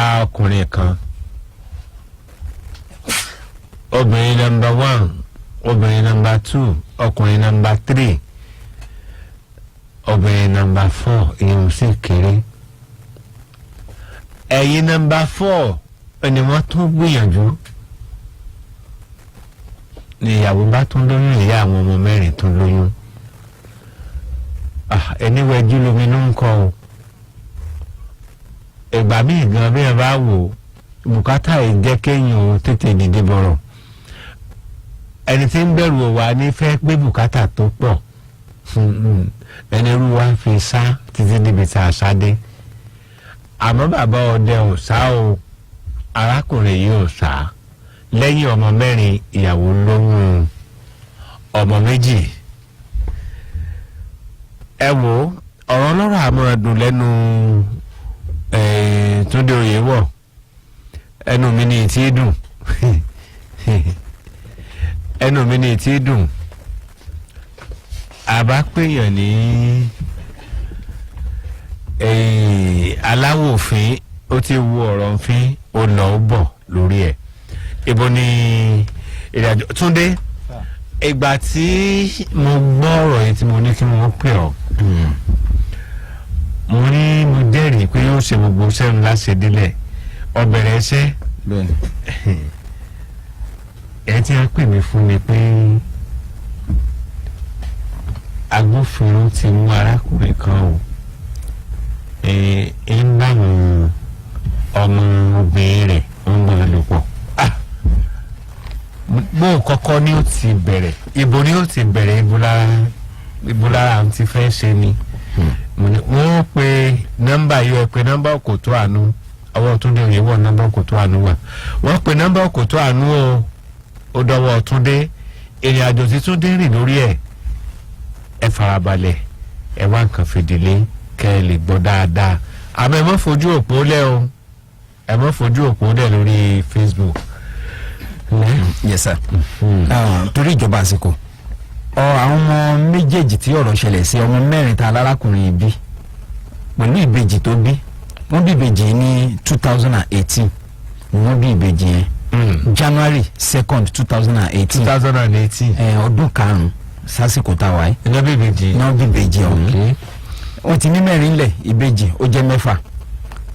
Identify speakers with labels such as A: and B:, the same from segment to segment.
A: Nípa ọkùnrin kan, obìnrin number one, obìnrin number two, ọkùnrin number three, obìnrin number four, ìyẹn ò sì kéré. Ẹ̀yìn number four ni wọ́n tún gbìyànjú ni ìyàwó bá tún lóyún. Ìyá àwọn ọmọ mẹ́rin tún lóyún. Ẹni wẹ́jú lomi ló ń kọ́ o. Ìgbà míì gan, bí ẹ bá wò ó, bùkátà yìí jẹ́ kéèyàn ó tètè dìde bọ̀rọ̀. Ẹni tí ń bẹ̀rù wà ní fẹ́ gbé bùkátà tó pọ̀, ẹni irú wa ń fi sá títí níbi tá a sá dé. Àmọ́ bàbá ọdẹ ò sá o, arákùnrin yìí ò sá. Lẹ́yìn ọmọ mẹ́rin, ìyàwó lóyún ọmọ méjì. Ẹ wo ọ̀rọ̀ ọlọ́rọ̀ àmọ́ ẹ̀dùn lẹ́nu Túndé Oyèwọ̀. Ẹnu mi ní ìtí dùn, ẹnu mi ní ìtí dùn. Àbá péyàn ní aláwòfín, ó ti wo ọ̀rọ̀ fín, ó lọ ó bọ̀ lórí ẹ̀. Ibo ni ìrìnàjò Túndé? Ìgbà tí mo gbọ́ ọ̀rọ̀ yìí tí mo ní kí wọ́n pè ọ́, mo ní mo jẹ́rìí pé yóò ṣe gbogbo iṣẹ́ ńlá ṣe délẹ̀ ọbẹ̀rẹ̀ iṣẹ́.
B: Bẹ́ẹ̀ni.
A: Ẹ tí a pè mí fún mi pé agbófinró ti mú arákùnrin kan o, ẹ ń bá àwọn ọmọ obìnrin rẹ̀ ń bá a lò pọ̀. Bó kọ́kọ́ ni ó ti bẹ̀rẹ̀, ibo ni ó ti bẹ̀rẹ̀, ibo lára ti fẹ́ ṣe ni. Wọ́n pe nọ́mbà yìí, ẹ pe nọ́mbà Òkòtó Àánú. Ọwọ́ Túndé Oyèwọ̀, nọ́mbà Òkòtó Àánú wà. Wọ́n pe nọ́mbà Òkòtó Àánú o, ó dọwọ́ Túndé. Ìrìn àjò tí Túndé rìn lórí ẹ̀, ẹ farabalẹ̀, ẹ wá nǹkan fìdílé kẹ́ ẹ lè gbọ́ dáadáa. Àmọ́ ẹ má fojú òpó lẹ̀ o, ẹ má fojú òpó lẹ̀ lórí Facebook.
B: Yes sir. Torí ìjọba àsìkò, ọ àwọn ọmọ méjèèjì tí ọ̀rọ̀ ṣẹlẹ̀ sí, ọmọ mẹ́rin ta lárákùnrin bí pẹ̀lú ìbejì tó bí, wọ́n bí ìbejì ní 2018 ni wọ́n bí ìbejì yẹn, January 2nd, 2018.
A: 2018.
B: Ọdún karùn-ún sásìkò tá a wáyé.
A: Iná bèbèjì.
B: Náà bí ìbejì ọ̀hún. Wọ́n ti ní mẹ́rin lẹ̀, ìbejì ó jẹ́ mẹ́fà.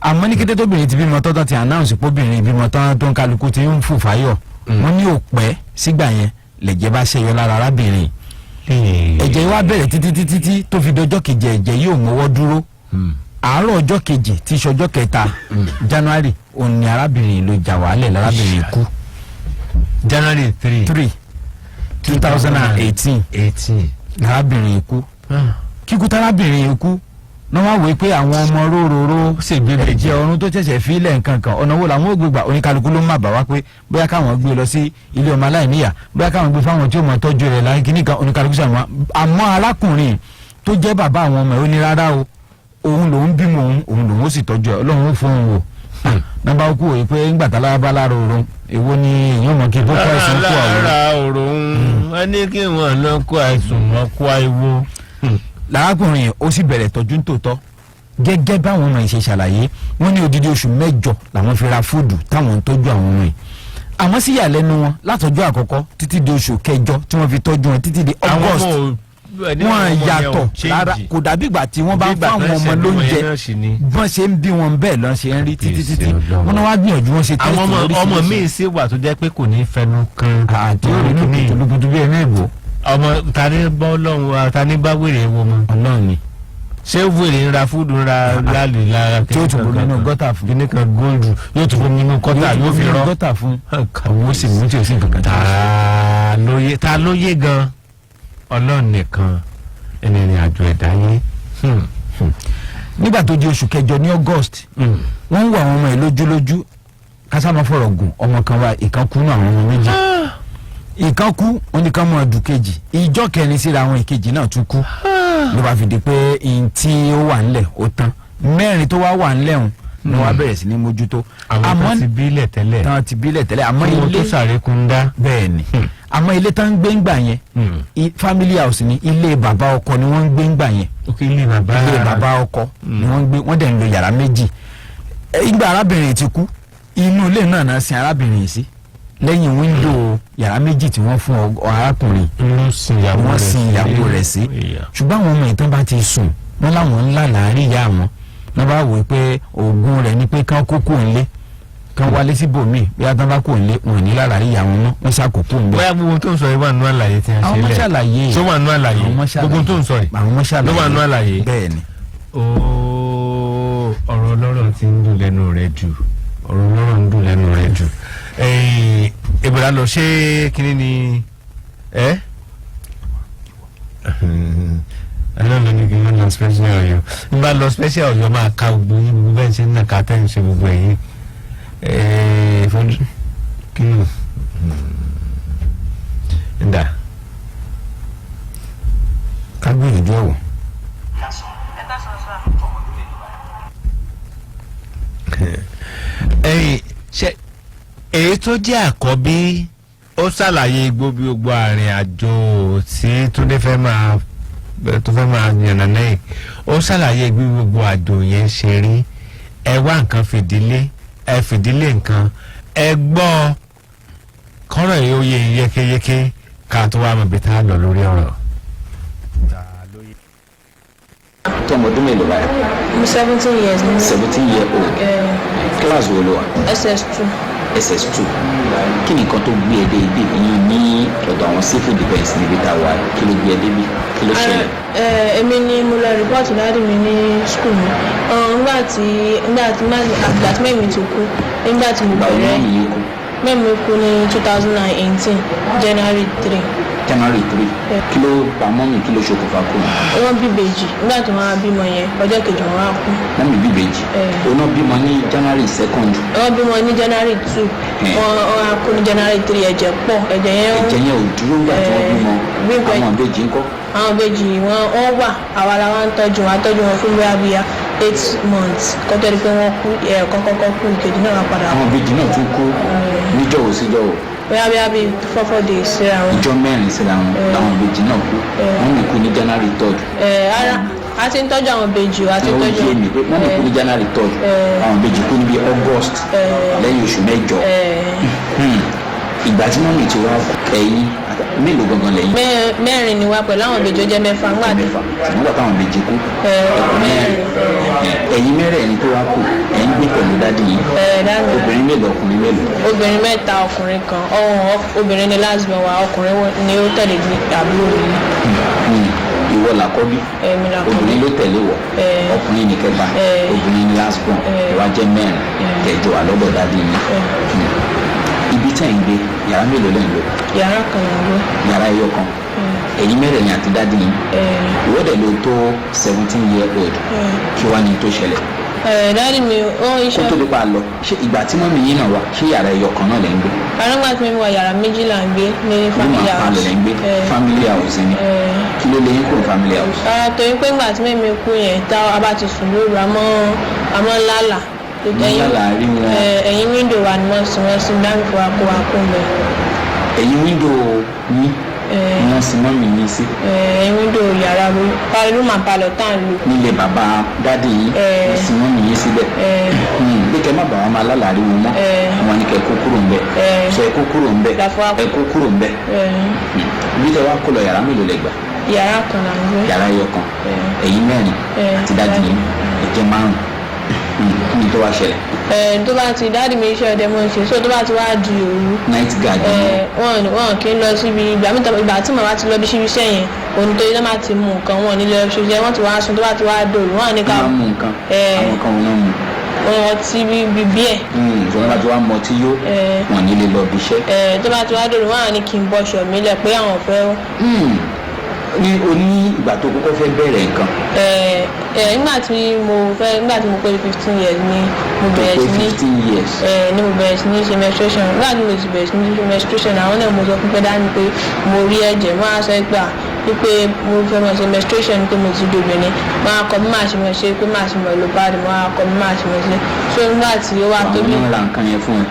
B: Àmọ́ ní kété tóbìnrin ti bímọ tọ́tọ́ ti announce póbìnrin bímọ tán, tó ń kálukú ti ń fò fáyọ̀, wọ́n ní òpẹ́ sígbà yẹn lẹ̀jẹ̀ bá ṣẹyọ lára arábìnrin. Ẹ̀jẹ̀ wá bẹ̀rẹ̀ títí títí tí tó fi dọjọ́ kejì, ẹ̀jẹ̀ yóò mọ́wọ́ dúró. Àárọ̀ ọjọ́ kejì tí í ṣọjọ́ kẹta January, òun ni arábìnrin ló jà wàhálẹ̀, lárábìnrin kú.
A: January 3.
B: 3, 2018.
A: 18.
B: Lárábìnrin kú. Kíkú tárábìnrin kú ní wọ́n wò pé àwọn ọmọ róróró ẹ̀jẹ̀ ọ̀run tó ṣẹ̀ṣẹ̀ fílẹ̀ nǹkan kan, ọ̀nà wo làwọn ò gbé gbà? Oníkálukú ló ń má bà wá pé bóyá káwọn gbé lọ sí ilé ọmọ aláìníyà, bóyá káwọn gbé fáwọn tí ó mọ̀ tọ́jú rẹ̀ láì kíní kan. Oníkálukú sàmọ́. Àmọ́ arákùnrin tó jẹ́ bàbá àwọn ọmọ ẹ̀, ó ní rárá o, òun lòún bímọ òun, òun lòún ó sì tọ́jú ẹ̀, Ọlọ́run ó fún òun wò. Nọ́mbà kú òye pé ńgbà tá lára bá lára òrun, èwo ni èèyàn mọ̀ kí bó kọ́ ẹ̀sùn kú àwọn.
A: Lára òrùn, wọn ní kí wọn lọ kó àìsùn mọ́ kó àìwò.
B: Lárákùnrin ó sì bẹ̀rẹ̀ tọ́jú nítòótọ́ gẹ́gẹ́ báwọn ọmọ yìí ṣe ṣàlàyé. Wọ́n ní odidi oṣù 8 làwọn fi ra food táwọn ń tọ́jú àwọn ọmọ yìí. Àmọ́ sí ìyàlẹ́nu wọn, látọjọ́ àkọ́kọ́ títí di oṣù kẹjọ tí wọ́n fi tọ́jú wọn títí di August, wọ́n yàtọ̀ rárá. Kò dàbí ìgbà tí wọ́n bá ń fún àwọn ọmọ lóúnjẹ. Bọ́n ṣe ń bí wọn bẹ́ẹ̀ lọ́n ṣe ń rí títí títí. Wọ́n náà wá gbìyànjú, wọn ṣe
A: àwọn
B: test
A: ọmọ ọmọ
B: lóríṣiríṣi.
A: míì sì wà tó jẹ́ pé kò ní fẹnu kan.
B: Àti orí lùkùtù bí ẹni ìbò.
A: Ọmọ ta ni bọ́ lọ́hùn wa, ta ni bá wèrè wo mọ́?
B: Ọlọ́run ni.
A: Ṣé wèrè ń ra food, ń ra láàlì lára?
B: Tí ó tún bomi inú gọ́tà fún.
A: Kíní kan góòlù yóò tún bomi inú gọ́tà, yóò fi rọ́.
B: Gọ́tà fún àwọn, ó sì mú tí o sì nǹkan kan.
A: Ta ló yé, ta ló yé gan? Ọlọ́run nìkan ẹni ìrìn àjò ẹ̀dá yé.
B: Nígbà tó di oṣù kẹjọ ní August, wọ́n ń wo àwọn ọmọ yìí lójúlójú. Kásámọ́ fọ̀rọ̀ gùn, ọmọ kan wá, ìkan kú nù àwọn ọmọ méjì. Ìkan kú, oníkan mọ́ ọdún kejì, ìjọ kẹrin síra àwọn ìkejì náà tún kú. Ló bá fi di pé ihun tí ó wà ńlẹ̀ ó tán. Mẹ́rin tó wá wà ńlẹ̀ hùn ni wọ́n á bẹ̀rẹ̀ sí ní mójútó.
A: Àwọn tó ti bílẹ̀ tẹ́lẹ̀.
B: Tán ti bílẹ̀ tẹ́lẹ̀, àmọ́
A: kí wọ́n
B: ilé
A: tó sàrékún dá.
B: Bẹ́ẹ̀ ni, àmọ́ ilé tán ń gbé ńgbà yẹn, family house ni, ilé bàbá ọkọ ni wọ́n ń gbé ńgbà yẹn.
A: Ok, ilé bàbá.
B: Ilé bàbá ọkọ ni wọ́n ń gbé. Wọ́n dẹ̀ ń lo yàrá méjì. Ìgbà arábìnrin ti kú, inú ilé náà náà sin arábìnrin yìí sí, lẹ́yìn window yàrá méjì tí wọ́n fún arákùnrin.
A: Ló sin ìyàwó
B: Wọ́n
A: rẹ̀.
B: Sin ìyàwó rẹ̀ sí.
A: Ìyá.
B: Ṣùgbọ́n àwọn ọmọ ìtàn bá ti sùn, wọ́n láwọn ńlá láàárín ìyá àwọn wọ́n bá wò ó pé oògùn rẹ̀ ni pé kán kó kò ń lé, kán wálé síbòmíì, bí wọ́n bá kò ń lé, wọn ò ní lára ìyá wọn mọ́. Wọ́n ṣàkókò ń bẹ̀.
A: Bóyá gbogbo tó ń sọ yìí wà nínú àlàyé tí a
B: Àwọn
A: ṣe
B: ọmọ
A: lẹ̀.
B: ṣàlàyé.
A: Tó wà nínú àlàyé?
B: Àwọn ọmọ ṣàlàyé.
A: Gbogbo tó ń sọ yìí
B: Àwọn ọmọ ṣàlàyé.
A: ló wà nínú àlàyé?
B: Bẹ́ẹ̀ ni.
A: Ooo, ọ̀rọ̀ ọlọ́rọ̀ ti ń dùn lẹ́nu rẹ̀ jù, ọ̀rọ̀ ọlọ́rọ̀ ń dùn lẹ́nu rẹ̀ jù. Ìbúra lọ ṣé kínní ni ẹ́ ẹlọ́run ní kí n lọ special Ọ̀yọ́. N bá lọ special Ọ̀yọ́, máa ka gbogbo yín, gbogbo bẹ́ẹ̀ ṣe ń nàka tẹ́ ń ṣe gbogbo ẹ̀yìn fún kí ni ń dà.
B: Ká gbìyànjú ẹ̀wọ̀.
C: Ẹ káàsán sir.
A: Ẹ̀yin ṣe èyí tó jẹ́ àkọ́bí, ó ṣàlàyé gbogbo gbogbo àrìn àjò tí Túndé fẹ́ máa tó fẹ́ máa yànnà náà. Ó ṣàlàyé bí gbogbo àjò yẹn ṣe rí. Ẹ wá nǹkan fìdílé, ẹ fìdílé nǹkan, ẹ gbọ́ kọ́rọ̀ yìí ó yé yékéyéké ká tó wá mọ̀ bí tá a lọ lórí ọ̀rọ̀.
D: Tọmọ ọdún mélòó báyìí?
C: I'm 17 years ní.
D: 17 year old. Class wo ló wà?
C: SS2.
D: SS2. Kí ni nǹkan tó gbé ẹ dé ibi yìí ní ọ̀dọ̀ àwọn civil defence níbi tá a wà? Kí ló gbé ẹ débi? Kí ló ṣẹlẹ̀?
C: Èmi ni mo lọ report daddy mi ní school mi. Nígbà tí mummy ti kú, nígbà tí mo
D: Ìgbà wo ni
C: bẹ̀rẹ̀.
D: Mummy yìí kú?
C: Mummy kú ní 2018, January 3.
D: January 3. Kí ló pa mummy? Kí ló ṣokùnfà kú?
C: Wọ́n bí ìbejì. Nígbà tí wọ́n á bímọ yẹn, ọjọ́ kejì wọ́n á kú.
D: Mummy bí ìbejì? Òun náà bímọ ní January 2nd?
C: Wọ́n bímọ ní January 2. Wọ́n á kú ní January 3. Ẹ̀jẹ̀ pọ̀, ẹ̀jẹ̀ yẹn ń
D: Ẹ̀jẹ̀ yẹn ò dúró nígbà tí wọ́n bímọ. Àwọn ìbejì ńkọ́?
C: Àwọn ìbejì wọn, wọ́n wà. Àwa la wá ń tọ́jú wọn. A tọ́jú wọn fún bóyá bíi 8 months kó tó di pé wọ́n kú. Ẹ̀ẹ̀kan kọ́kọ́ kú, ìkejì náà wá padà kú.
D: Àwọn ìbejì náà tún kú níjọ́ wo síjọ́ wo?
C: Bóyá bíi 4 days síra wọn.
D: Ìjọ 4 síra wọn làwọn ìbejì náà kú. Mummy kú ní January 3rd.
C: Ẹ̀ ara a ti ń tọ́jú àwọn ìbejì o, a ti ń
D: Ó
C: tọ́jú.
D: yé mi pé mummy kú ní January 3rd, àwọn ìbejì kú ní bíi August, lẹ́yìn oṣù 8. Ìgbà tí mummy ti wá kú, ẹ̀yin mélòó gangan lẹ́yìn?
C: Mẹ́rin ni wá pẹ̀lú àwọn ìbejì, ó jẹ́ 6 ńgbà tí
D: 6. Ṣùgbọ́n gbà táwọn ìbejì kú,
C: Ẹ̀,
D: 4. Ẹ̀yin mẹ́rẹ̀ẹ̀rin tó wá kù, ẹ̀ ń gbé pẹ̀lú daddy yìí?
C: Ẹ̀, daddy.
D: Obìnrin mélòó, ọkùnrin mélòó?
C: Obìnrin mẹ́ta, ọkùnrin kan. Ọ̀hún obìnrin ni last born wa, ọkùnrin ni ó tẹ̀lé ní àbúrò mi.
D: Ìwọ làkọ́bí?
C: Èmi làkọ́bí.
D: Obìnrin ló tẹ̀lé wọ? Ọkùnrin ní kẹta, obìnrin ní last born. Ìwà jẹ́ 4 kẹjọ wà lọ́dọ̀ daddy yìí. Ibi tẹ́ ń gbé, yàrá mélòó lẹ́ ń lò?
C: Yàrá kan là ń gbé.
D: Yàrá ẹyọ kan, ẹ̀yin mẹ́rẹ̀ẹ̀rin àti daddy yìí. Ìwọ dẹ̀ ló tó 17 year old. Kí wàá ní tó ṣẹlẹ̀?
C: Ẹ̀, daddy mi ó
D: Kó
C: iṣẹ́.
D: tó di pa lọ, ṣé ìgbà tí mummy yín náà wà, ṣé yàrá ẹyọ kan náà lẹ́ ń gbé?
C: Àrùngbà tí mi wà, yàrá méjì là ń gbé ní family
D: Room and
C: house.
D: parlour lẹ́ ń gbé? Family house ni? Kí ló lè yín kúrò family house?
C: Rárá, torí pé ńgbà tí mummy kú yẹn, tá a bá ti sùn lóru, àmọ́ lálà.
D: Ní lálà rí wọn?
C: Ẹ̀yìn window wa ni wọ́n sin wọ́n sí. Dáhùn fún wa kó wa kó mẹ́.
D: Ẹ̀yìn window yín ni wọ́n sin mummy yín sí?
C: Ẹ̀yìn window yàrá room and parlour tá à ń lò.
D: Nílé bàbá daddy yín, wọ́n sin mummy yín síbẹ̀. Bí kẹ́ má bàa wá máa lálàá rí wọn mọ́, wọn ní kẹ́ kó kúrò ńbẹ̀. Sọ ẹ kó kúrò ńbẹ̀?
C: Láfọ́.
D: Ẹ kó kúrò ńbẹ̀. Bí tẹ wá kó lọ, yàrá mélòó lẹ gbà?
C: Yàrá kan là ń gbé.
D: Yàrá ẹyọ kan, ẹ̀yin 4 àti daddy yín, ẹ jẹ́ 5. Kí ni tó wá ṣẹlẹ̀?
C: Tó bá ti daddy mi, iṣẹ́ ọdẹ mọ́ ń ṣe, so tó bá ti wá di òru,
D: Night guard ni?
C: Wọn kì í lọ síbi ìgbà mi. Ìgbà tí màmá ti lọ bí síbi iṣẹ́ yẹn, òun tó yẹ máa ti mú nǹkan, wọn nílé ṣiṣẹ́, wọ́n ti wá sùn. Tó bá ti wá dòru, wọn ní ká
D: Wọ́n máa mú nǹkan? Àwọn kan wọn náà mú?
C: Wọn ọtí bí bíẹ̀.
D: Tí wọ́n bá ti wá mọ tí yó, wọn ní lè lọ bí iṣẹ́.
C: Tó bá ti wá dòru, wọn á ní kí n bọ́ṣọ mi lẹ̀ pé àwọn fẹ́.
D: Ní o ní ìgbà tó kọ́kọ́ fẹ́ bẹ̀rẹ̀ nǹkan?
C: Nígbà tí mo fẹ́, nígbà tí mo pé 15 years ni mo
D: Tó
C: bẹ̀rẹ̀
D: pé
C: sí ní
D: 15 years.
C: Ni mo bẹ̀rẹ̀ sí ní ṣe menstruation. Nígbà tí mo sì bẹ̀rẹ̀ sí ní ṣe menstruation, àwọn náà mo sọ fún pé dání pé mo rí ẹ̀jẹ̀. Wọ́n á sọ pé à wípé mo fẹ́ mọ̀ ṣe menstruation, pé mo ti dobìnrin. Wọ́n á kọ́ bí màá ṣe mọ̀ ṣe, pé màá ṣe mọ̀ lò pad. Wọ́n á kọ́ bí màá ṣe mọ̀ ṣe. So nígbà tí ó wá tó
D: Àwọn
C: bí
D: náà ra nǹkan yẹn fún ẹ?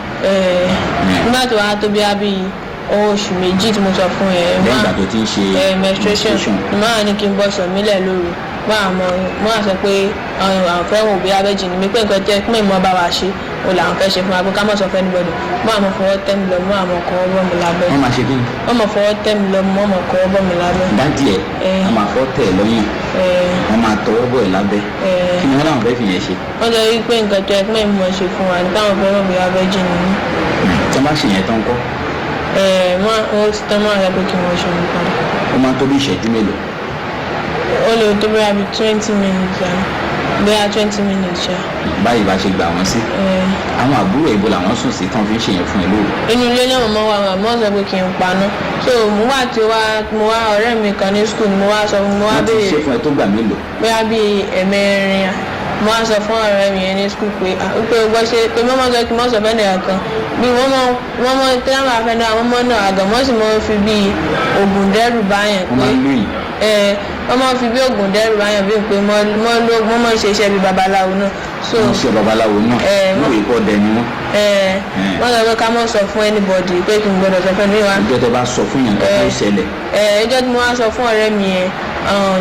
C: Nígbà tó wá tó bí á bí oṣù 2 tí mo sọ fún ẹ
D: Lẹ́yìn ìgbà tó ti ń ṣe
C: menstruation, máa ní kí n bọ́ṣọ mílẹ̀ lóru. Wọ́n àmọ́ wọ́n á sọ pé àwọn fẹ́ wò bóyá virgin ni mí, pé nǹkan jẹ́ pé ìmọ̀ bá wa ṣe o làwọn fẹ́ ṣe fún wa, pé ká má sọ fún anybody. Wọ́n àmọ́ fọwọ́ tẹ́ mi lọ, wọ́n àmọ́ kọ́wọ́ bọ́ mi lábẹ́.
D: Wọ́n máa ṣe kí ni?
C: Wọ́n mọ̀ fọwọ́ tẹ́ mi lọ, wọ́n mọ̀ kọ́wọ́ bọ́ mi lábẹ́.
D: Daddy ẹ̀?
C: Eh.
D: Wọ́n máa fọ́ tẹ̀ ẹ́ lọ́yàn? Wọ́n máa tọwọ́ bọ̀ ẹ́ lábẹ́? Kí ni wọ́n láwọn fẹ́ fi yẹn ṣe?
C: Wọ́n sọ wípé nǹkan tó yẹ pé ìmọ̀ ṣe fún wa ní káwọn fẹ́ mọ̀ bóyá virgin ni mí.
D: Tí wọ́n bá ṣe yẹn tán kọ́?
C: Wọ́n ó ti tán, máa rẹ pé kí wọ́n ṣe mi padà.
D: Ó máa tó bí ìṣẹ́jú mélòó?
C: Ó lè tó bóyá bíi 20 minutes ṣá, bóyá 20 minutes ṣá.
D: Báyìí bá ṣe gbà wọ́n sí. Àwọn àbúrò ibo làwọn sùn sí tán fi ń ṣe yẹn fún ẹ lóru?
C: Inú ilé náà mo wà, wọ́n sọ pé kí n paná, so mo wá tí wá mo wá ọ̀rẹ́ mi kan ní school, mo wá sọ fún mo wá
D: Wọ́n ti
C: béèrè.
D: ṣe fún ẹ tó gbà mélòó?
C: Bóyá bíi 4. Mo wá sọ fún ọ̀rẹ́ mi yẹn ní school pé ah, pé o gbọ́ ṣe pé mọ́mọ́ sọ kí n mọ́ sọ fẹ́ nìyà kan bí wọ́n mọ́ wọ́n mọ́ tí wọ́n bá fẹ́ náà wọ́n mọ́ náà àgàn wọ́n sì mọ́ fi bíi oògùn dẹ́rù báyẹn.
D: Wọ́n máa ń
C: Pé
D: lóyìn?
C: Ẹ wọ́n máa fi bí oògùn dẹ́rù báyẹn, bíi pé mọ́ ló wọ́n mọ́ ṣe iṣẹ́ bíi babaláwo náà, so
D: Wọ́n ṣe babaláwo náà? Lóye kọ́ dẹ ni wọ́n.
C: Ẹ wọ́n sọ pé ká mọ́ sọ fún anybody, pé kí n gbọ́dọ̀ sọ fún ẹni wa.
D: Ìjọ tẹ bá sọ fún yàn tó
C: Eh.
D: ṣẹlẹ̀?
C: Ẹ ẹjọ́ tí mo wá sọ fún ọ̀rẹ́ mi yẹn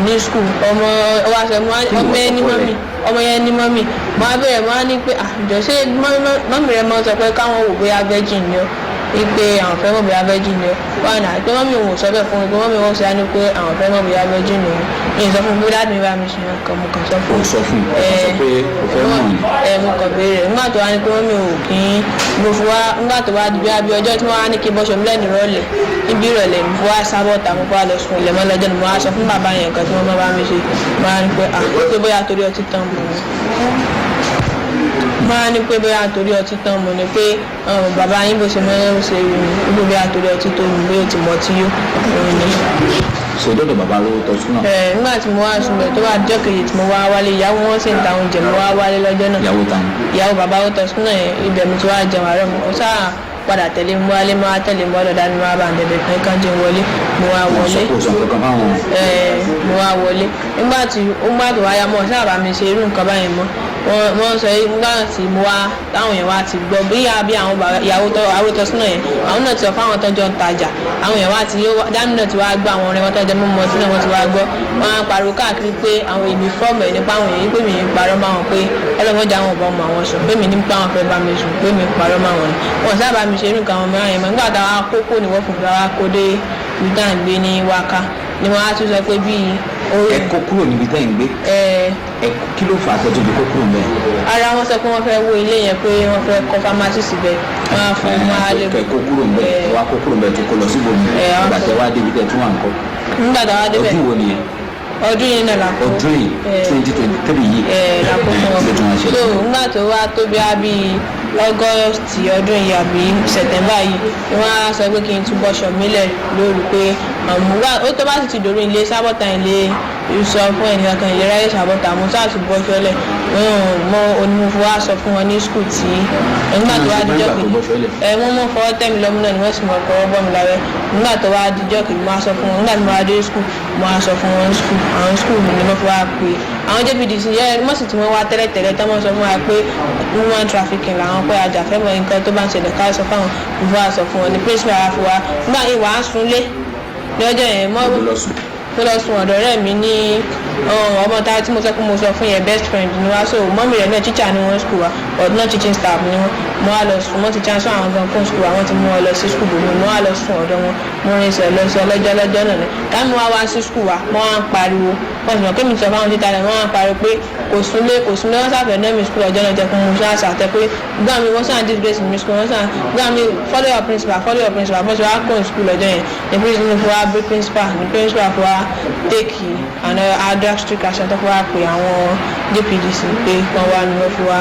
C: ní school, ọmọ wa sọ mo wá-
D: Kí ni
C: ọmọ
D: wọ́n
C: yẹn
D: sọ
C: ní
D: fún
C: mummy
D: ọ̀rẹ́?
C: Ọmọ yẹn ní mummy. Mo wá bẹ̀rẹ̀, mo wá ní pé àjọ ṣé mummy rẹ mọ́ sọ pé káwọn wò bóyá virgin ni ó, wípé àwọn fẹ́ mọ̀ bóyá virgin ni ó wà náà, pé mummy òun ò sọ bẹ́ẹ̀ fún mi, pé mummy òun sọ á ní pé àwọn fẹ́ mọ̀ bóyá virgin ni òun. Mi ì sọ fún mi pé daddy mi bá mi ṣe nǹkan, mo kàn sọ fún
D: Kò sọ fún un, kò sọ pé o fẹ́ mọ̀ ni.
C: Ẹ mo kàn béèrè nígbà tó wá ní pé mummy ò kí ń mo fi wá nígbà tó wá di bí abí ọjọ́ tí wọ́n wá ní kí n bọ́ṣọ mílẹ̀ nírọ̀lẹ́ níbi ìrọ̀lẹ́, mo fi wá sábọ̀tà, mo fi wá lọ sùn ilẹ̀ mọ́ lọ́jọ́ ni mo wá sọ fún bàbá yẹn nǹkan tí wọ́n máa bá mi ṣe. Mo wá ní pé ah, pé bóyá torí ọtí tán mo ní, mo wá ní pé bóyá torí ọtí tán mo ní pé bàbá yín bó ṣe mọ́ ń ṣe rí mi bí bóyá torí ọtí tó mi, bóyá ó ti mọ̀ ọtí yó òun ni.
D: So dọ́dọ̀ bàbá lówó tọ́sí náà?
C: Ẹ nígbà tí mo wá sùn bẹ̀ tó wá jọ́ kejì tí mo wá wálé, ìyàwó wọn sì ń ta oúnjẹ, mo wá wálé lọ́jọ́ náà.
D: Ìyàwó ta ni?
C: Ìyàwó bàbá ó tọ́sí náà yẹn, ibẹ̀ mo ti wá jẹun àárọ̀, mo sáà padà tẹ̀lé mi wálé, mo wá tẹ̀lé mi wálé dání, mo wá bá ń bẹ̀bẹ̀ pé kán jẹun wọlé, mo wá
D: Wọ́n sọ
C: wọlé.
D: kó sọ kankan fáwọn?
C: Ẹ mo wá wọlé nígbà tí ó gbà tó wáyà mọ́ sáà bá mi ṣe irú nǹkan báyìí mọ́. Wọ́n sọ yìí nígbà tí mo wá táwọn èèyàn wá ti gbọ́ bí bí àwọn bàbá ìyàwó tó àwọn tó sínú yẹn, àwọn náà ti sọ fáwọn tọ́jọ́ ń tajà, àwọn èèyàn wá ti dámì náà ti wá gbọ́, àwọn ọ̀rẹ́ wọn tọ́jọ́ mọ́ mọ́ sínú wọn ti wá gbọ́, wọ́n á pariwo káàkiri pé àwọn èmi fọ́ọ̀mù ẹ̀ nípa àwọn èèyàn pé mi ń parọ́ máa wọn, pé ọlọ́mọdé àwọn ọ̀bọ̀n mọ àwọn sùn, pé mi nípa àwọn fẹ́ bá mi sùn, pé mi ń parọ́ máa wọn ni wọn sábà mi ṣe irú nǹkan àwọn mìíràn yẹn mọ́. Nígbà táwa kókó ni wọ́n fún wa kó dé ibi tá à ń gbé ní wáká ni wọ́n á tún sọ pé bíi
D: Ẹ kó kúrò níbi tẹ́ ń gbé?
C: Ẹ.
D: Ẹ kí ló fà á tẹ́tù fi kó kúrò mẹ́ẹ̀?
C: Ara wọn sọ pé wọ́n fẹ́ wó ilé yẹn, pé wọ́n fẹ́ kọ́ fámásì síbẹ̀, wọ́n á fún wọn á lè.
D: Kẹ kó kúrò mẹ́ẹ̀, ẹ wá kó kúrò mẹ́ẹ̀ tó kó lọ síbòmí? Ìgbà tẹ́ wá débi tẹ́ tún wà ńkọ́?
C: Nígbà táwa débẹ̀.
D: Ọdún wo nìyẹn?
C: Ọdún yìí náà la kó.
D: Ọdún yìí, 2023 yìí?
C: Ẹ la kó fún
D: Ẹ, kí ló tún wá
C: wọn. So
D: ṣẹlẹ̀?
C: nígbà tó wá tó bí a bí August ọdún yìí àbí September yìí ni wọ́n á sọ pé kí n tún bọ́ṣọ mílẹ̀ lóru, pé àmọ́ wá ó tó bá sì ti dòru ilé sábọ̀tà ilé sọ fún ẹnìkan kan ìlera yóò sábọ̀tà mo sáà tún bọ́ṣọ lẹ̀ mo onímọ̀fọ́ wá sọ fún wọn ní school tí nígbà tó wá
D: Kí ló ṣe
C: dijọ́
D: nígbà tó
C: kejì.
D: bọ́ṣọ lẹ̀?
C: Ẹ wọ́n mọ̀ fọwọ́ tẹ̀ mí lọ́mú náà ni wọ́n sì mọ̀ fọwọ́ bọ́ mi lábẹ́. Nígbà tó wá dijọ́ kejì mo wá sọ fún wọn, nígbà tí mo wá dé school mo wá sọ fún wọn ní school, àwọn school mi ni wọ́n fi wá pé àwọn JPDC yẹ wọ́n sì tí wọ́n wá tẹ́lẹ̀tẹ́lẹ̀ tán, wọ́n sọ fún wa pé woman trafficking làwọn, pé ajàfẹ́mọ̀ nǹkan tó bá ń ṣẹlẹ̀ ká sọ fáwọn. Mo fi wá sọ fún wọn ní principal wa fi wá nígbà yìí wàá sunlé ní ọjọ́ yẹn mọ́.
D: Ibo lọ sùn?
C: Mo lọ sùn ọ̀dọ̀ ọ̀rẹ́ mi ní ọmọ tá tí mo sọ pé mo sọ fún yẹn, best friend ni wá, so mummy rẹ̀ náà teacher ni wọ́n school wa, but not teaching staff ni wọ́n. Mo wá lọ sùn, wọ́n ti transfer àwọn gan fún school wa, wọ́n ti mú wọn lọ sí school bòmí. Mo wá lọ sùn ọ̀dọ̀ wọn, mo rìn sẹ̀ lọ sí ọlọ́jọ́ lọ́jọ́ náà ni táwọn wá wá sí school wa, wọ́n wá ń pariwo, wọ́n sì mọ̀ pé mi sọ fáwọn títà rẹ̀, wọ́n wá ń pariwo pé kò súnlé, kò súnlé. Wọ́n sàfẹ́ náà mi school ọjọ́ náà jẹ́ fún mo ṣáà ṣàtẹ pé gbà mí wọ́n ṣáà disgrace mi school, wọ́n ṣáà gbà mí follow your principal, follow your principal. Bọ́sẹ̀ wá kó school ọjọ́ yẹn ní principal fún wa bí principal ní principal fún wa take another drastic action tó fún wa pé àwọn JPDC pé wọ́n wá ní wọ́n fi wá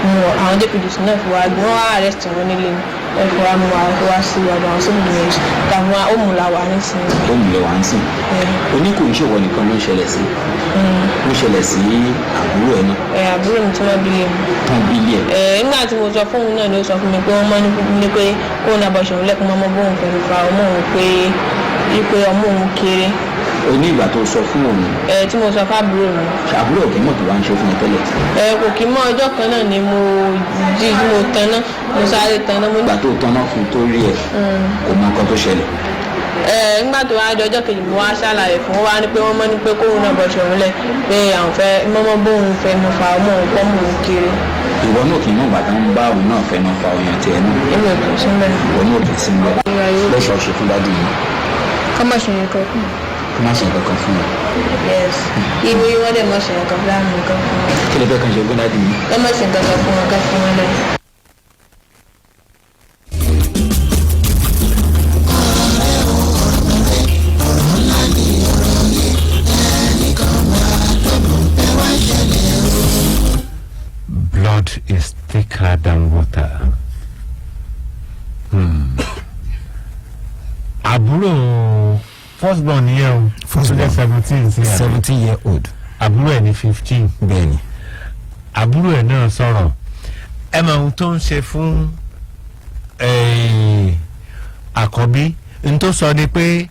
C: mú àwọn JPDC náà fi wá wọ́n wá arrest wọn nílé ni wọ́n fi wá mú wa fi wá sí ọ̀dọ̀ àwọn civil defence tàwọn ó mú la wà nísìnyí.
D: Ó mú lẹ wá ń sìn. Oní kò ń ṣèwọ nìkan ló ń ṣẹlẹ̀ sí, ó ń ṣẹlẹ̀ sí àbúrò ẹ̀ náà?
C: Ẹ àbúrò mi tí wọ́n bí lé mi.
D: Tán bí ilé ẹ̀?
C: Ẹ nígbà tí mo sọ fóun náà ni ó sọ fún mi pé wọ́n mọ́ ní pé kóun náà bọ̀ ṣòun lẹ́kùn mọ́mọ́ bóun fẹ́ fa ọmọ òun pé wípé ọmọ òun kéré.
D: O ní ìgbà tó sọ fún òun?
C: Ẹ tí mo sọ fábúrò mi.
D: Àbúrò òkè mọ̀ tó wá ń ṣe fún ẹ tẹ́lẹ̀?
C: Ẹ kò kí mọ́, ọjọ́ kan náà ni mo jí tí mo tanná, mo sáré tanná mo ní.
D: Ìgbà tó tọ́ná fún tó rí ẹ, kò mọ nǹkan tó ṣẹlẹ̀?
C: Ẹ nígbà tó wá di ọjọ́ kejì, mo wá ṣàlàyé fún wọn, wá ní pé wọ́n mọ́ ní pé kóun náà bọ̀ṣọ̀ òun lẹ̀, pé àwọn fẹ́ mọ́mọ́ bóun fẹ́ nu fa ọmọ òun pọ́ mọ́ òun kiri.
D: Ìwọ náà kì í mọ̀ bàtà ń bá òun náà fẹnu fa ọyàn tiẹ̀ náà?
C: Èmi ò kì í sí mẹ́rin.
D: Ìwọ náà kì í sí mbẹ́? Lọ́sọ̀ọ̀ṣẹ̀ fún dádì yìí?
C: Kọ́ mọ̀ ṣe nǹkan fún mi.
D: Kí má ṣe nǹkan kan fún wọn?
C: Yes, ibi wọ́n dẹ̀ mọ̀ ṣe nǹkan fún mi, nǹkan fún wọn.
D: Kí lè fẹ́ kàn ṣe fún dádì yìí?
C: Kọ́ mọ̀ ṣe nǹkan fún wọn, kọ́ fún wọn lẹ́yìn.
A: Blood is thicker than water. Àbúrò first born yẹn o.
B: First
A: tó jẹ́
B: born.
A: 17 sí àbí?
B: 17 year old.
A: Àbúrò ẹ̀ ní 15.
B: Bẹ́ẹ̀ni.
A: Àbúrò ẹ̀ náà sọ̀rọ̀. Ẹ mọ ohun tó ń ṣe fún àkọ́bí. N tó sọ ni pé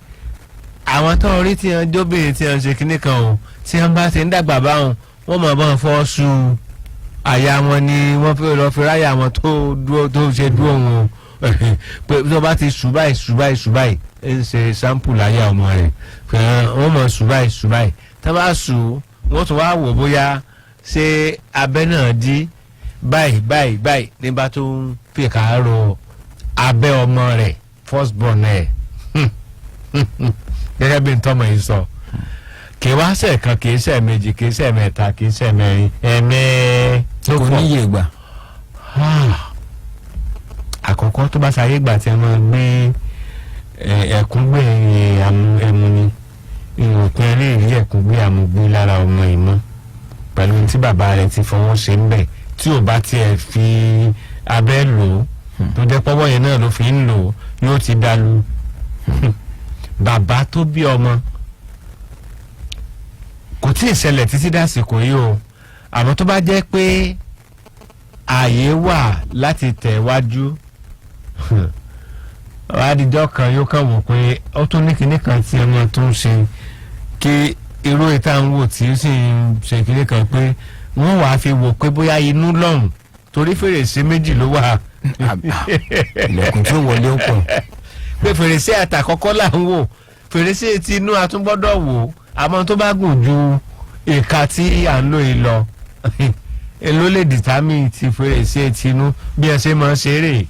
A: àwọn tó ń rí tí wọ́n jóbìnrin tí wọ́n ṣe kinní kan o, tí wọ́n bá ti ń dàgbà báwọn, wọ́n mọ̀ bọ́n fọ́ su àyà wọn ni wọ́n fi lọ́ọ́ fi ráyà wọn tó dúró tó ṣe dúró wọn o, pé tó bá ti sùn báyìí, sùn báyìí, sùn báyìí, ń ṣe sample láyà ọmọ rẹ̀ pé wọ́n mọ̀ sùn báyìí, sùn báyìí, tá bá sùn, wọ́n tún wá wò bóyá ṣé abẹ́ náà dí báyìí báyìí báyìí, nígbà tó ń fi kàárò abẹ́ ọmọ rẹ̀ first born ẹ̀, gẹ́gẹ́ bí ntọ́mọ yìí sọ, kì í wá ṣe kan, kì í ṣe méjì, kì í ṣe mẹ́ta, kì í ṣe mẹ́rin, ẹ̀mẹ́ tó
B: Kò
A: pọ̀.
B: níye ìgbà.
A: Ah. Àkọ́kọ́ tó bá ṣayé gbà tí a máa gbé ẹ̀kún gbé ẹmu ni ìwòpin eléyìí, ẹ̀kún gbé àmúgbé lára ọmọ ìmọ̀ pẹ̀lú tí bàbá rẹ̀ ti fọwọ́ ṣe ń bẹ̀, tí ò bá tiẹ̀ fi abẹ́ lò ó, tó jẹ́ pọ́wọ́ yẹn náà ló fi ń lò ó, yóò ti dalu bàbá tó bí ọmọ. Kò tí ì ṣẹlẹ̀ títí dàsìkò yìí o, àmọ́ tó bá jẹ́ pé ààyè wà láti tẹ̀ wájú, adijọ́ kan yóò kàn wò pé ó tún ní kinní kan tí ọmọ tó ń ṣe kí irú ìta ń wò tí ó sì ń ṣe kinní kan, pé wọ́n wàá fi wò pé bóyá inú lọ́hùn, torí fèrèsé méjì ló wà.
B: Ilẹ̀kùn tí ó wọlé ó pọ̀.
A: Pé fèrèsé àtàkọ́kọ́ là ń wò, fèrèsé tí inú àtúngbọ́dọ̀ wò, àmọ́ tó bá gùn ju ìka tí à ń lò yìí lọ, èló lè dìtámì ti fèrèsé tinú bí ẹ ṣe máa ń ṣeré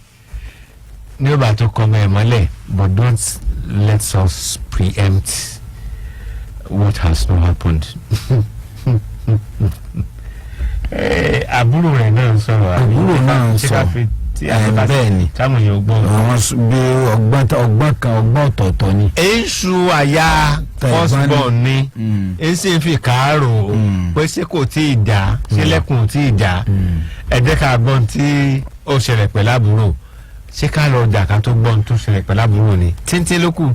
A: ní ó bá tó kọ́ ọmọ ẹ̀ mọ́lẹ̀. But don't let us preempt what has not happened. Àbúrò rẹ̀ náà ń sọ̀rọ̀ àbí?
B: Àbúrò náà ń
A: Ṣé ká
B: sọ.
A: fi tí a bá
B: Bẹ́ẹ̀ ni.
A: táwọn èèyàn gbọ́.
B: Àwọn bí ọgbọ́n kan, ọgbọ́n ọ̀tọ̀ọ̀tọ̀ ni.
A: Èṣù àyà first
B: Tẹ̀gbọ́n ni.
A: born ni ń sì ń fi kàárò pé ṣé kò tí ì dá, ṣé lẹ́kùn ò tí ì dá. Ẹ jẹ́ ká gbọ́n tí ó ṣẹlẹ̀ pẹ̀lú àbúrò. Ṣé ká lọ ọjà ká tó gbọ́n tó ṣẹlẹ̀ pẹ̀lú àbúrò ni? Tíntín ló kù.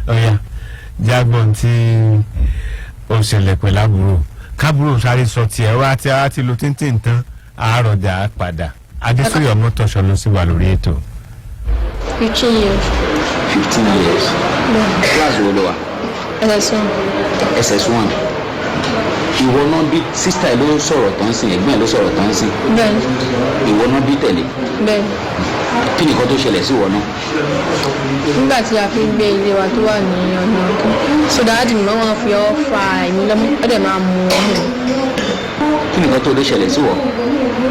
A: Ọ̀yà, jágbọ́n tí ó ṣẹlẹ̀ pẹ̀lú àbúrò, kábúrò sáré sọ tiẹ̀ wá tí a ti lo tíntín tán, àárọ̀ jà á padà. Adésòye Ọmọtọ́ṣọ ló sì wà lórí ètò.
C: 15 years.
D: 15 years. Class wo ló wà?
C: SS1.
D: SS1. Ìwọ náà bí sister ẹ ló sọ̀rọ̀ tán sìn, ẹ̀gbọ́n ẹ ló sọ̀rọ̀ tán sìn?
C: Bẹ́ẹ̀ni.
D: Ìwọ náà bí tẹ̀lé?
C: Bẹ́ẹ̀ni.
D: Kí ni nǹkan tó ṣẹlẹ̀ sí ìwọ náà?
C: Nígbà tí a fi ń gbé ilé wa tó wà ní ọ̀nà ọ̀kan, so daddy mi wọ́n fi ọwọ́ fa èmi lọ́mú, ó dẹ̀ máa mú ọmú mi.
D: Kí ni nǹkan tó lè ṣẹlẹ̀ sí ìwọ?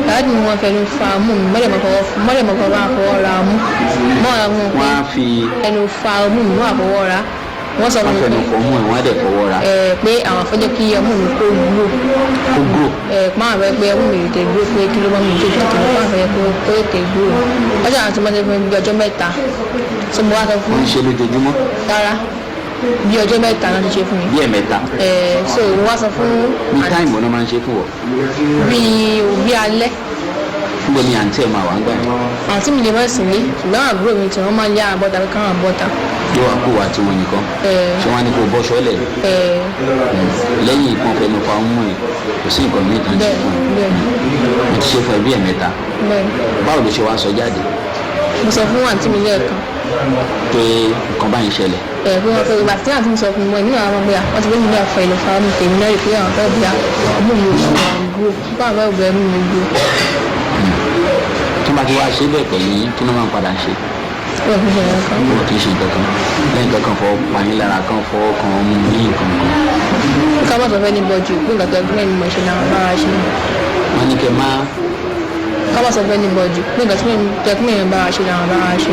C: Daddy mi wọ́n fẹnu fa ọmú mi, mọ́lẹ̀ mọ́ fọwọ́ mọ́lẹ̀ mọ́ fọwọ́ fọwọ́ ra ọmú mọ́ àwọn
D: Wọ́n á fi
C: ẹnu fa ọmú mi, wọ́n àfọwọ́ ra, wọ́n sọ
D: wọ́n
C: fún mi
D: fẹnu
C: pé
D: fọ mú ẹ, wọ́n á dẹ̀ fọwọ́ ra.
C: Ẹ pé àwọn afẹ́jọ́ kí ọmú mi kó wúlò.
D: Kó grow.
C: Ẹ pọ́n àwọn fẹ́ pé ọmú mi tètè dúró, pé kí ló mọ́ mi tó tètè mọ́, pọ́n àwọn fẹ́ kó tètè dúró. Ọjọ́ àwọn tí wọ́n ti fún mi bí ọjọ́ 3, so mo wá sọ fún
D: Wọ́n ń ṣe lójoojúmọ́?
C: Rárá, bí ọjọ́ 3 náà ti ṣe fún mi.
D: Bí ẹ̀mẹ́ta?
C: Ẹ so mo wá sọ fún
D: Ní time náà máa ń ṣe fún wọ?
C: Bí alẹ́.
D: Níbo ni àǹtí ẹ̀ máa wà ń gbà yẹn?
C: Àǹtí mi lè má sí ilé, ṣùgbọ́n àbúrò mi tí wọ́n máa ń yá àbọ̀tà káwọn àbọ̀tà.
D: Yóò wá kó wa tí wọn nìkan?
C: Ẹ.
D: Ṣé wọ́n á ní kó bọ́ sọ́lẹ̀?
C: Ẹ.
D: Lẹ́yìn ìpọ́n fẹnu fa ọmú ẹ, kò sí nǹkan mìíràn tó ń ṣe
C: Bẹ́ẹ̀.
D: fún ẹ?
C: Bẹ́ẹ̀.
D: Wọ́n ti ṣe fún ẹ bí ẹ̀mẹ́ta?
C: Bẹ́ẹ̀.
D: Báwo ló ṣe wá sọ jáde?
C: Mo sọ fún àǹtí mi lẹ́ẹ̀kan.
D: Pé nǹkan báyìí ṣẹlẹ̀?
C: Ẹ pé wọ́n fẹ́ ìgbà tí àǹtí mi sọ fún mi, èmi náà wọ́n bóyá wọ́n ti gbé mi náà fọ ìlú fara mi tèmi náà rí pé àwọn fẹ́ bóyá ọmú mi ò gbó, báwọn fẹ́ bóyá ọmú mi gbó.
D: Tó bá ti wá ṣe bẹ́ẹ̀ pẹ̀lú yín, kí ló máa ń padà ṣe?
C: Wọ́n fi ṣe nǹkan.
D: Wọn kì í ṣe nǹkan kan lẹ́yìn kankan fọwọ́ pa yín lára, kan fọwọ́ kan ọmú ní nǹkan kan.
C: Ká má sọ fẹ́ ní bọ́jú pé nǹkan tó ẹgbẹ́ mi mọ̀ ṣe náà bá wa ṣe.
D: Wọ́n ní kẹ́ máa
C: Ká má sọ fẹ́ ní bọ́jú pé nǹkan tó ẹgbẹ́ mi bá wa ṣe náà bá wa ṣe.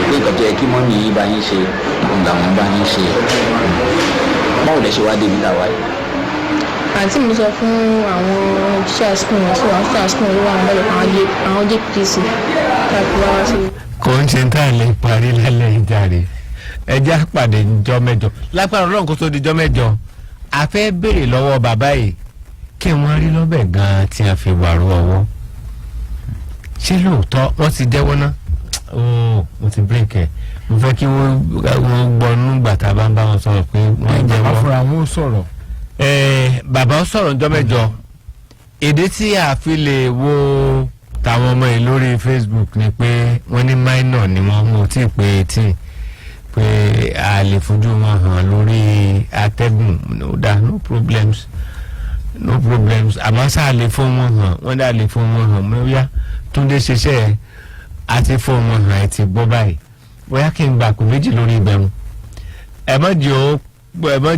D: Pé nǹkan tó yẹ kí mọ́mì yín bá yín ṣe, òun làwọn bá yín ṣe. Báwo lẹ ṣe wá débi tàwa yìí?
C: Àǹtí mi sọ fún àwọn tíṣà school wọn tí wọ́n tíṣà school ló wà níbẹ̀, àwọn JPC káàkiri wá wá sí.
A: Kò ń ṣe tá a lè parí lálẹ́ ìjàre. Ẹjẹ́ àpàdé jọ́ mẹ́jọ lágbára Ọlọ́run. Kó tó di jọ́ mẹ́jọ, a fẹ́ béèrè lọ́wọ́ bàbá yìí kí wọ́n rí lọ́bẹ̀ gan-an tí a fi wàrú ọwọ́. Ṣé lóòótọ́ wọ́n ti jẹ́wọ́ ná? Ooo, mo ti break ẹ̀. Mo fẹ́ kí wọ́n gbọ́ nígbà tá a bá ń bá wọn sọ̀rọ̀ pé wọ́n
B: Bàbá
A: jẹ́wọ́.
B: fúnra wọn ó sọ̀rọ̀.
A: Bàbá ó sọ̀rọ̀ ńjọ́ mẹ́jọ. Èdè tí a fi lè wo tàwọn ọmọ yìí lórí Facebook ni pé wọ́n ní minor ni wọ́n, mú tí pé 18, pé a lè fojú wọn hàn lórí atẹ́gùn. No da, no problems, no problems. Àmọ́ sáà lè fún wọn hàn, wọ́n dà lè fún wọn hàn. Bóyá Túndé ṣiṣẹ́ ẹ̀ àti fún wọn hàn, ẹ̀ ti gbọ́ báyìí. Bóyá kí n gbà kó méjì lórí ibẹ̀ wọn. Ẹ má jẹ́ ó ẹ má.